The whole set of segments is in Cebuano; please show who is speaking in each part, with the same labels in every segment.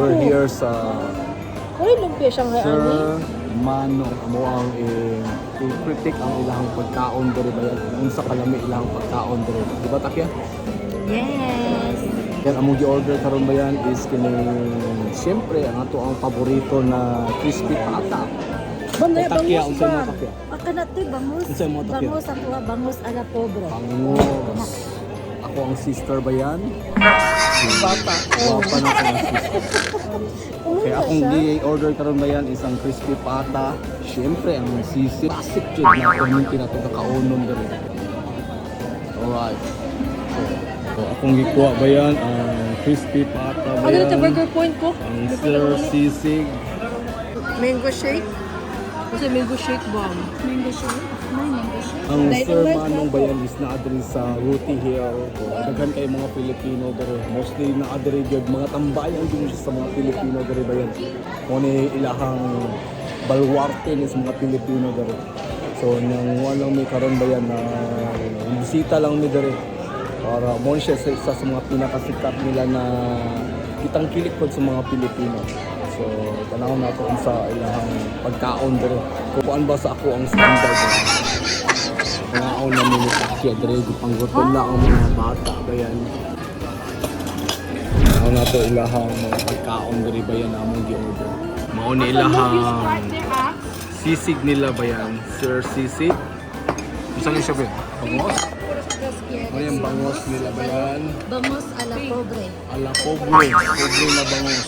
Speaker 1: We're here sa
Speaker 2: Wala lumpia siyang
Speaker 1: Sir
Speaker 2: ani.
Speaker 1: Manong. Amo ang i-critic ang ilahang pagkaon diri ba yan? Unsa kalami ilahang pagkaon diri. Di ba, Takya?
Speaker 3: Yes.
Speaker 1: Yan among gi-order karon ba yan is kini, siyempre, ang ato ang paborito na crispy pata.
Speaker 2: Bam na
Speaker 1: Takya,
Speaker 2: bangus
Speaker 1: unsa mo,
Speaker 2: ba?
Speaker 1: Takya?
Speaker 3: Aka na to, bangus.
Speaker 1: Unsa mo, Takya?
Speaker 3: Bangus ang kuha, bangus ala pobre.
Speaker 1: Bangus. Ako ang sister ba yan?
Speaker 2: Bata.
Speaker 1: Gwapa na ako ang sister. Kaya akong gi-order karon ba yan is ang crispy pata. Siyempre, ang sisig. Classic jud na perminti na ito kakaonon diri. Alright. So, akong gikuha ba yan ang crispy pata ba
Speaker 2: Ano
Speaker 1: yan?
Speaker 2: na burger point ko?
Speaker 1: Ang Sir Sisig.
Speaker 4: Mango shake?
Speaker 2: Kasi mango shake bomb.
Speaker 3: Mango shake. May mango shake.
Speaker 1: Ang Sir Manong Bayan is naadri sa Rooty Hill. So, daghan kay mga Pilipino dere. Mostly naadri gyud mga tambayan gyud siya sa mga Pilipino dere bayan. Mo ni ilahang balwarte ni sa mga Pilipino dere. So nang walang may karon bayan na bisita lang mi dere para mo ni siya sa isa sa mga pinakasikat nila na kitang kilik pod sa mga Pilipino. So tanaw na ako unsa ilahang pagkaon dere. Kuan ba sa ako ang standard? Ngaon na ni Takya dere, gipanggutom na ang mga bata ba yan. Ngaon na to ilahang mga pagkaon dere ba yan among gi-order. Mao ni ilahang sisig nila ba yan, Sir Sisig. Unsa ni siya ba? Bangos? Ano yung bangos nila ba yan?
Speaker 3: Bangus ala pobre.
Speaker 1: Ala pobre, pobre na bangos.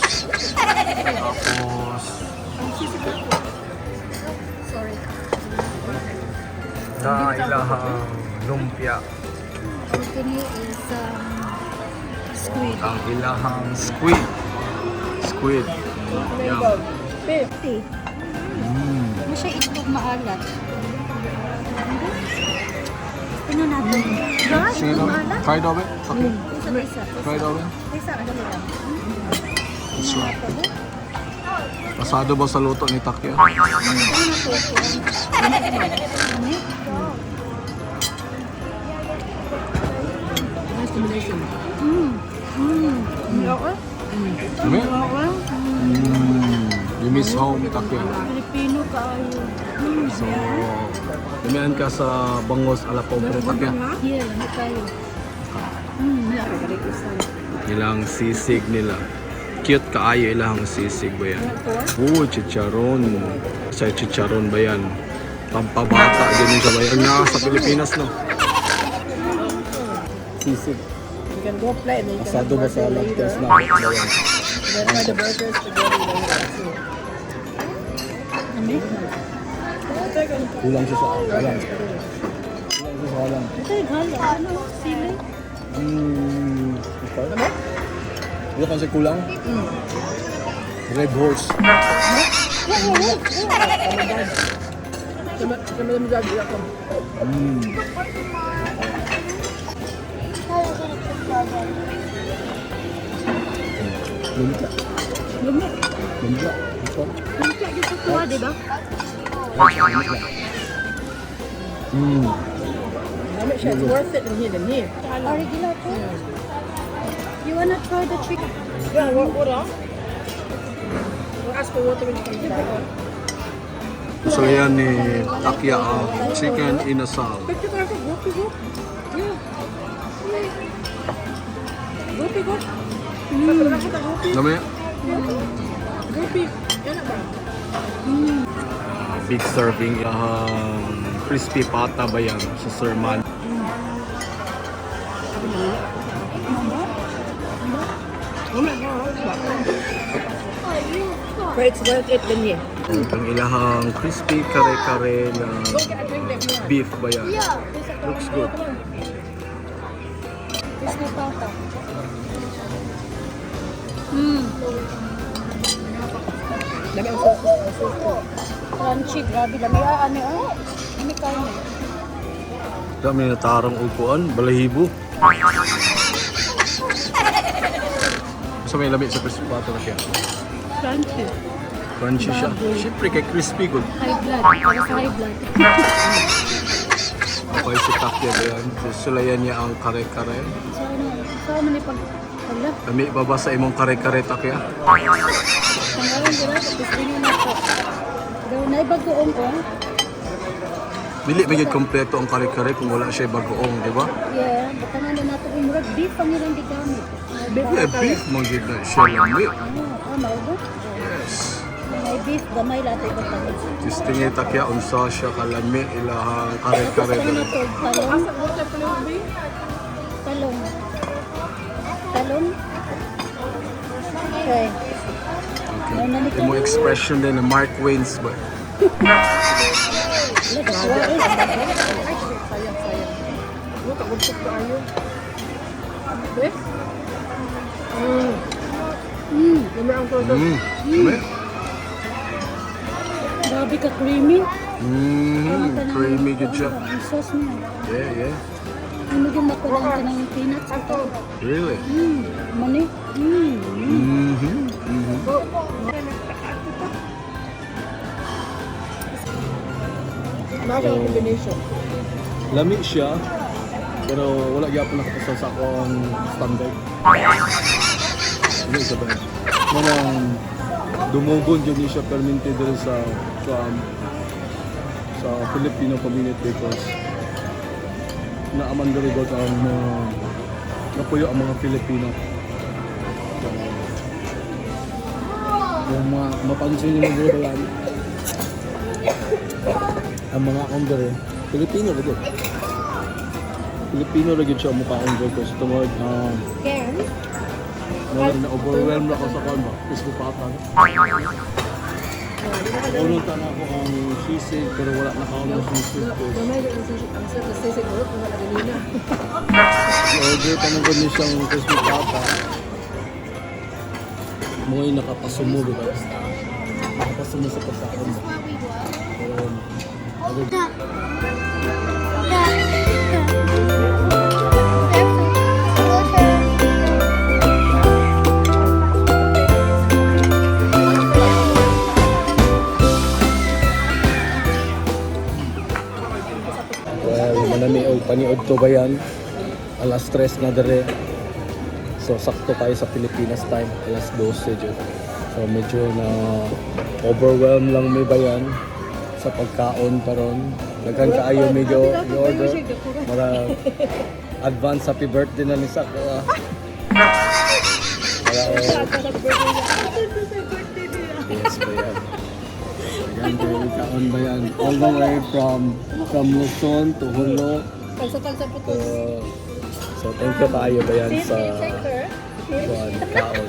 Speaker 1: Tapos
Speaker 3: Sorry.
Speaker 1: na ilahang lumpia.
Speaker 3: Ang kini is squid.
Speaker 1: Ang ilahang squid. Squid. Yum.
Speaker 3: Tea. Mo siya itlog maalat. Ano natin? Ba?
Speaker 1: Sige
Speaker 3: Itlog
Speaker 1: daw.
Speaker 3: maalat?
Speaker 1: Try daw ba? Okay.
Speaker 3: Isa, isa.
Speaker 1: Try daw ba?
Speaker 3: Isa, ano lang.
Speaker 1: It's right. Pasado ba sa luto ni Takya?
Speaker 3: Ano na to? Ano?
Speaker 2: Nice combination.
Speaker 1: Lami? You miss home, Takya.
Speaker 3: Pilipino kaayo.
Speaker 1: So, lamian ka sa bangos ala pobre, Takya.
Speaker 3: Yeah, lami kayo.
Speaker 1: Ilang sisig nila. Cute kaayo ilang sisig ba yan? Oo, chicharon. Sa chicharon ba yan? Pampabata, ganun siya ba yan? Nga, sa Pilipinas, no? Sisig.
Speaker 4: You can go play and then you can
Speaker 1: Asado ba
Speaker 4: have
Speaker 1: sa
Speaker 4: burger
Speaker 1: love
Speaker 4: later.
Speaker 1: test na ba yan?
Speaker 4: Then try the burgers together later too.
Speaker 1: Kulang siya sa alam. Kulang siya sa alam.
Speaker 3: Ito yung gala. Ano? Sili?
Speaker 1: Okay. Ano kasi kulang? Red Horse. Lumka.
Speaker 3: Lumi.
Speaker 1: Lumka. Ito.
Speaker 3: Lumpi dito sa kuha, di ba?
Speaker 4: Make sure it's worth it in here than here.
Speaker 3: Original to. You wanna try the chicken?
Speaker 4: Yeah, water. We'll ask for water when you come back.
Speaker 1: So yan ni Takya ang chicken inasal.
Speaker 4: Picture ka go, go. Yeah. Gopi, go. Gopi.
Speaker 1: Dami?
Speaker 4: Gopi. Yan na ba?
Speaker 1: Big serving ang crispy pata ba yan sa Serman.
Speaker 4: But it's worth it than here.
Speaker 1: Ang ilahang crispy kare-kare na beef ba yan? Looks good.
Speaker 3: Crispy pata.
Speaker 4: Dami ang sauce. Ang sauce.
Speaker 3: Crunchy, grabe lami. Ah, ano ah? Ano kayo?
Speaker 1: Dami na tarang upuan, balahibo. Sa may lami sa crispy pata na siya.
Speaker 3: Crunchy.
Speaker 1: Crunchy siya. Siyempre kay crispy good.
Speaker 3: High blood. Para sa high blood.
Speaker 1: Okay si Takya ba yan? Sulayan niya ang kare-kare.
Speaker 3: So, ano? Saan man ni pag hala,
Speaker 1: Lami ba ba sa imong kare-kare, Takya?
Speaker 3: Tanggalon dira tapos dili na ko. Daw na bagoong ko.
Speaker 1: Dili ba gyud kompleto ang kare-kare kung wala siya bagoong, di ba?
Speaker 3: Yeah, butangan na nato yung murag beef ang ilang gigamit.
Speaker 2: Beef
Speaker 1: Yeah, beef man gyud na siya lami.
Speaker 3: Oh, ah, mao ba?
Speaker 1: Yes.
Speaker 3: May beef gamay lato ibutang.
Speaker 1: Testing ni Takya unsa siya kalami ilahang kare-kare
Speaker 3: Tapos
Speaker 1: diri.
Speaker 3: na to talong,
Speaker 4: Asa water palihog ba?
Speaker 3: Talong. Talong. Okay.
Speaker 1: Okay. Imo expression din na Mark Wins ba?
Speaker 3: Wala, kasuwa eh.
Speaker 4: Sayang, sayang. Ano ka gusto ko ayo? Be? Lami ang todo.
Speaker 1: Lami.
Speaker 3: Grabe ka creamy.
Speaker 1: Creamy gyud siya.
Speaker 3: Ang sauce niya.
Speaker 1: Yeah.
Speaker 3: Ano yung makulang ka ng peanuts? Ito.
Speaker 1: Really?
Speaker 3: Mani.
Speaker 4: Nasa ang combination.
Speaker 1: Lami siya, pero wala gyapon nakapasal sa akong standard. Ano isa ba? Manang dumugon jud ni siya permanente diri sa Filipino community because naaman diri god ang mga napuyo ang mga Filipino. So, kung mapansin niyo diri ba yan, ang mga akong diri, Filipino ra gyud. Filipino ra gyud siya ang mukhaong diri kasi tungod
Speaker 3: Ken?
Speaker 1: wala na overwhelmed ako sa kuan ba. Facebook patag. Unong ta na ako ang sisig pero wala na kaon ang sisig ko.
Speaker 4: Gamay ang sisig, ang sisig, sisig ko wala ganina.
Speaker 1: I-order pa man gud ni siyang crispy pata. Mga yung nakapasumo, di ba? Nakapasumo sa pagkaon ba? Pero, well, manami og paniod to ba yan? Alas 3 na dire. So sakto kayo sa Pilipinas time, alas 12 jud. So medyo na overwhelm lang may bayan sa pagkaon karon. Daghan kaayo medyo order. Mara advance happy birthday na ni Sak. Ah. Para, oh, yes, bayan. Daghan kayo kaon bayan. All the way from Luzon to Jolo.
Speaker 4: Tagsa-tagsa po to.
Speaker 1: So thank you kaayo bayan sa kuan kaon.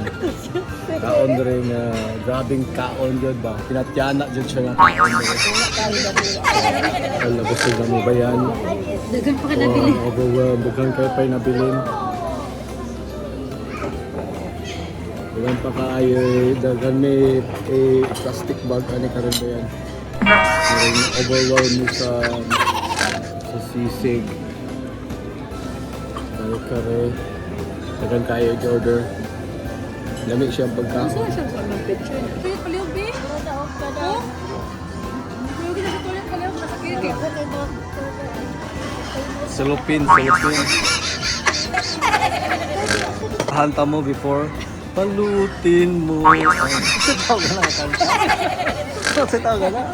Speaker 1: Kaon diri nga grabing kaon gyud ba. Pinatyana jud siya nga kaon diri. Wala busog na mo bayan.
Speaker 3: Dagan pa ka nabili.
Speaker 1: Oh, overwhelmed. Daghan kayo pa'y nabilin. Daghan pa kaayo eh. Daghan may eh, plastic bag ani karon bayan. Meron overwhelmed mo sa sisig. Kare kare. Daghan kayo i-order. Lami siya ang pagkaon.
Speaker 4: Saan siya sa mga picture? Pwede palihog ba? Oh? Palihog na sa toilet, palihog na sa kiki.
Speaker 1: Salupin, salupin. Hanta mo before. Balutin mo. Sa tawag na kanta. Sa tawag na.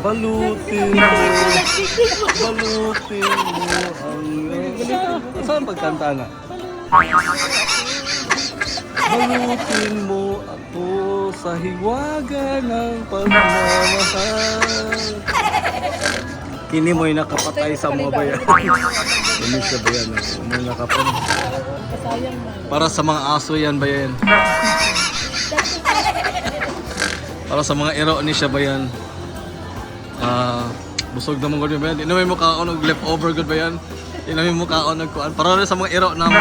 Speaker 1: Balutin mo. Balutin mo ang... Saan pagkanta na? Balutin mo ako sa hiwaga ng pagmamahal. Kini mo'y nakapatay sa mga bayan. Kini siya bayan. Mo'y nakapatay.
Speaker 4: Kasayang man.
Speaker 1: Para sa mga aso yan bayan. Para sa mga iro ni siya bayan. Ah, busog naman gud bayan. Di naman mo kaon og leftover gud bayan. Di naman mo kaon og kuan. Para rin sa mga iro namo.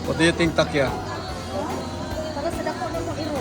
Speaker 1: What do you think, Takya?
Speaker 3: Para sa dako na mo iro.